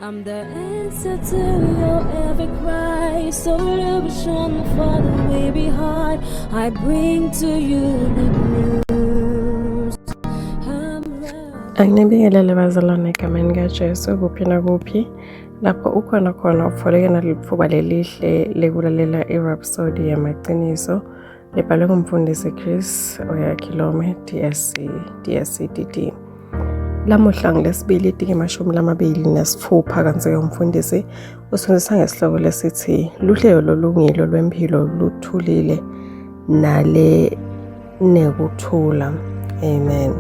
I'm the answer to your every cry, solution for the weary heart. I bring to you the news. I'm love. Anginibingelele bazalwane egameni likaJesu kuphi nakuphi lapho ukhona khona utfoleke nalelitfuba lelihle lekulalela iRhapsody yamaqiniso lebhalwe ngumfundisi Chris Oyakhilome DSC DSCDD. Lamuhla ngilesibili tingemashumi lamabili nesitfupha kantsi-ke umfundisi usifundisa ngesihloko lesithi luhlelo lolungilo lwemphilo luthulile nale nekuthula. Amen.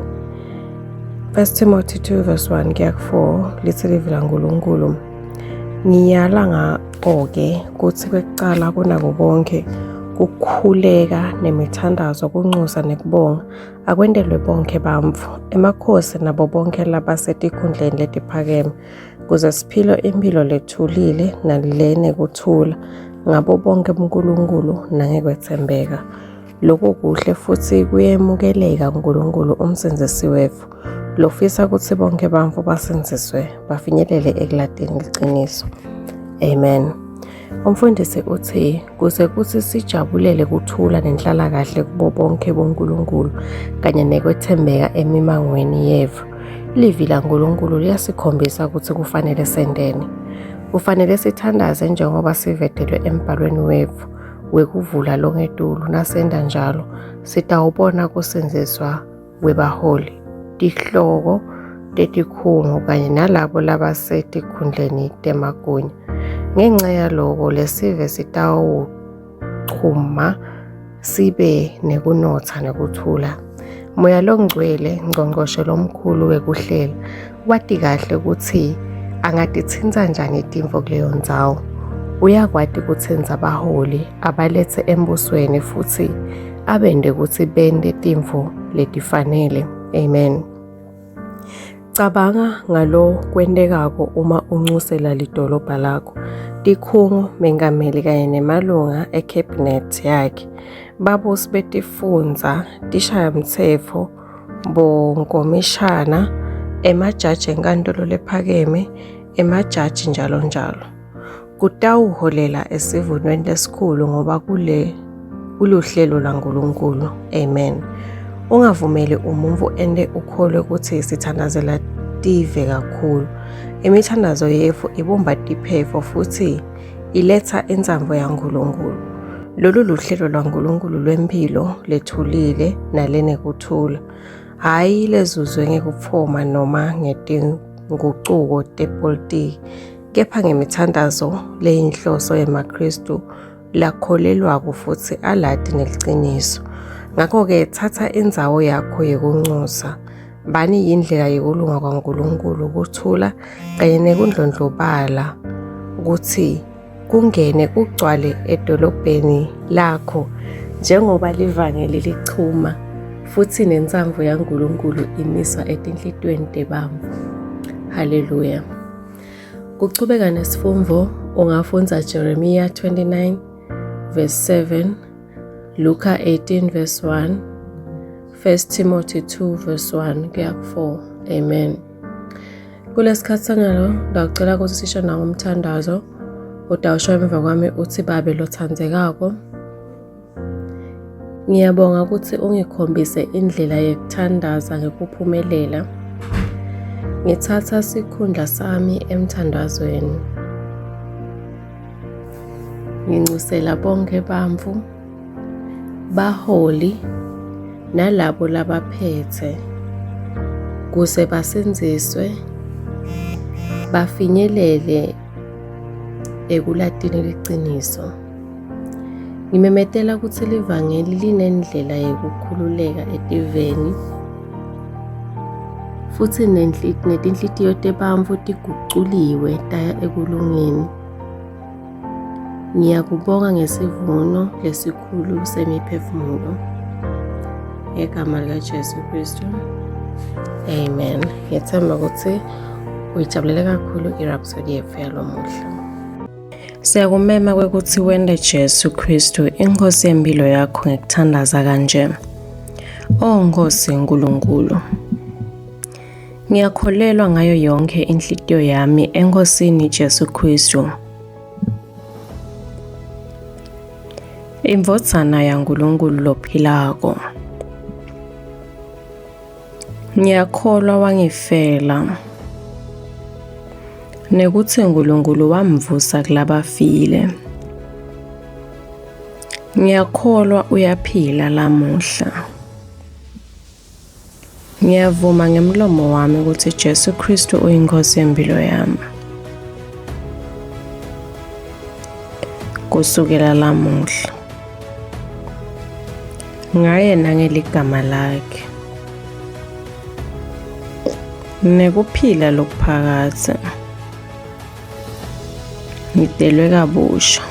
1 Timothy 2 verse 1 kuya ku-4 lithi livi laNkulunkulu. Ngiyala ngako-ke kutsi kwekucala kunako konkhe kukhuleka nemithandazo kunxusa nekubonga akwentelwe bonkhe bantfu emakhosi nabo bonkhe labasetikhundleni letiphakeme kuze siphile imphilo lethulile nalenekuthula ngabo bonkhe uNkulunkulu nangekwethembeka. Lokhu kuhle futhi kuyemukeleka kuNkulunkulu umsindzisi wetfu lofisa kutsi bonkhe bantfu basindziswe bafinyelele ekulatini liciniso. Amen. Umfundisi uthi kuze kutsi sijabulele kuthula nenhlalakahle kubo bonke boNkulunkulu kanye nekwethembeka emimangweni yetfu. Livi laNkulunkulu liyasikhombisa kutsi kufanele senteni. Kufanele sithandaze njengoba sivetelwe embhalweni wetfu wekuvula longetulu. Nasenta njalo, sitawubona kusindziswa kwebaholi, tihloko tetikhungo kanye nalabo labasetikhundleni temagunya. Ngenca yaloko, lesive sitawuchuma sibe nekunotsa nekuthula. Moya Longcwele, ngcongcoshe lomkhulu wekuhlela, wati kahle kutsi angatitsintsa njani tintfo kuleyo ndzawo. Uyakwati kutsintsa baholi abaletse embusweni futsi abente kutsi bente tintfo letifanele. Amen. Cabanga ngalokwentekako uma uncusela lidolobha lakho. Tikhungo, mengameli kanye nemalunga ecabinet yakhe, babusi betifundza, tishayamtsetfo, bonkomishana, emajaji enkantolo lephakeme, emajaji njalo njalo. Kutawuholela esivunweni lesikhulu ngoba kule kuluhlelo lwaNkulunkulu. Amen. Ungavumeli umuntfu ente ukholwe kutsi sithandazela tive kakhulu. Imithandazo yetfu ibumba tiphefo futhi iletha intsandvo yaNkulunkulu. Lolu luhlelo lwaNkulunkulu lwemphilo lethulile nalenekuthula, hhayi lezuzwe ngekutfoma noma ngetingucuko tepolitiki, kepha ngemithandazo leyinhloso yemaKhristu lakholelwako futsi alati neliciniso. Ngakho-ke thatha indzawo yakho yekunxusa. Bani yindlela yekulunga kwaNkulunkulu, kuthula kanye nekundlondlobala kutsi kungene kugcwale edolobheni lakho njengoba livangeli lichuma futhi nentsandvo yaNkulunkulu imiswa etinhlitiyweni tebantfu. Haleluya. Kuchubeka nesifundvo ungafundza Jeremiya 29 verse 7, Luka 18 verse 1, 1 Timothy 2 verse 1 kuya ku-4. Amen. Kulesikhathi sanyalo ngiyacela ukuthi sisho nawo umthandazo utawusho emva kwami uthi Babe lothandzekako ngiyabonga ukuthi ungikhombise indlela yekuthandaza ngekuphumelela. Ngithatha sikhundla sami emthandazweni. Ngincusela bonke bantfu, baholi nalabo labaphethe kuze basindziswe bafinyelele ekulatini liciniso. Ngimemetela kutsi livangeli linendlela yekukhululeka etiveni futsi netinhlitiyo tebantfu tiguculiwe taya ekulungeni. Ngiyakubonga ngesivuno lesikhulu semiphefumulo. Ngegama likaJesu Kristu. Amen. Ngiyethemba ukuthi uyijabulele kakhulu iRhapsody yethu yalomuhla. Siyakumema kwekuthi wente Jesu Kristu inkosi yempilo yakho ngekuthandaza kanje. O Nkosi Nkulunkulu, Ngiyakholelwa ngayo yonke inhlitiyo yami eNkosini Jesu Kristu. Indvodzana yaNkulunkulu lophilako. Ngiyakholwa wangifela. Nekutsi uNkulunkulu wamvusa kulabafile. Ngiyakholwa uyaphila lamuhla. Ngiyavuma ngemlomo wami ukuthi Jesu Kristu uyiNkosi yempilo yami. Kusukela lamuhla. Ngaye nangeligama lakhe. Nekuphila lokuphakadze. Ngidelwe kabusha.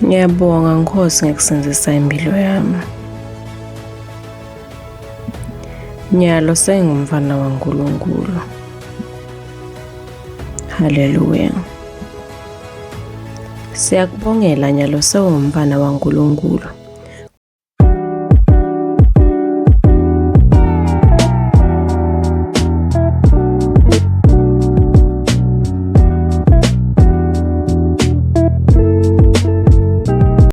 Ngiyabonga Nkosi ngekusindzisa impilo yami. Nyalo sengumfana waNkulunkulu. Haleluya. Siyakubongela nyalo sewumfana waNkulunkulu.